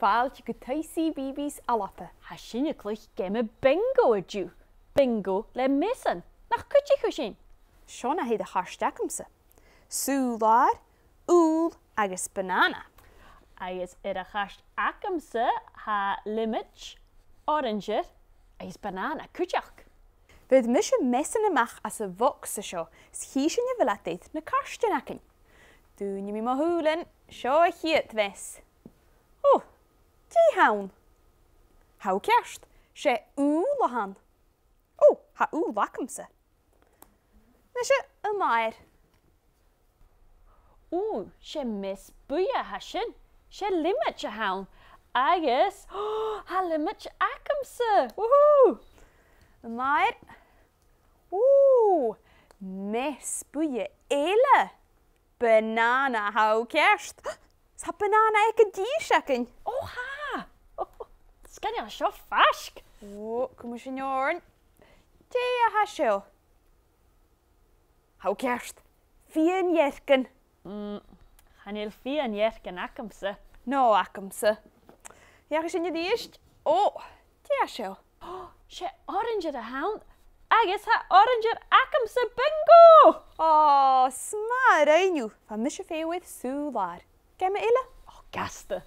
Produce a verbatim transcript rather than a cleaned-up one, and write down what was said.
Fàilte gu Taigh-slighe BB's ALBA. Tha sinn a' cluich geama bingo an-diugh. Bingo le measan. Nach cuidich thu sinn? Seo na th' air a' chairt agamsa. Sùbh-làir, ubhal agus banana. Agus air a' chairt agamsa tha liomaid, orainsear agus banana cuideachd. Bheir mise measan a-mach às a' bhogsa seo, is chì sinn a bheil iad air na cairtean againn. Dùinidh mi mo shùilean, seo a' chiad mheas. Ò, dè th' ann? Tha thu ceart, 's e ubhal a th' ann. Ò, tha ubhal agamsa. Nise, an-àird. Ò, 's e meas buidhe a tha sin. 'S e liomaid a th' ann. Agus, ò, tha liomaid agamsa. Woohoo! An-àird. Ò, meas buidhe eile. Banana, tha thu ceart. Tha banana aig an dithis againn. Ò, tha! Ò, sgoinneil, seo faisg. Ò, cumaidh sinn oirnn. Dè a tha seo? Tha thu ceart. Fìon-dhearcan. Mm, chan eil fìon-dhearcan agamsa. No agamsa. Feuchaidh sinn a-rithist. Ò, dè tha seo? 'S e orainsear a th' ann, agus tha orainsear agamsa, bingo! Ò, 's math a rinn thu. Bha mise fhèin air sùbh-làir. Geama eile? Ò, gasta.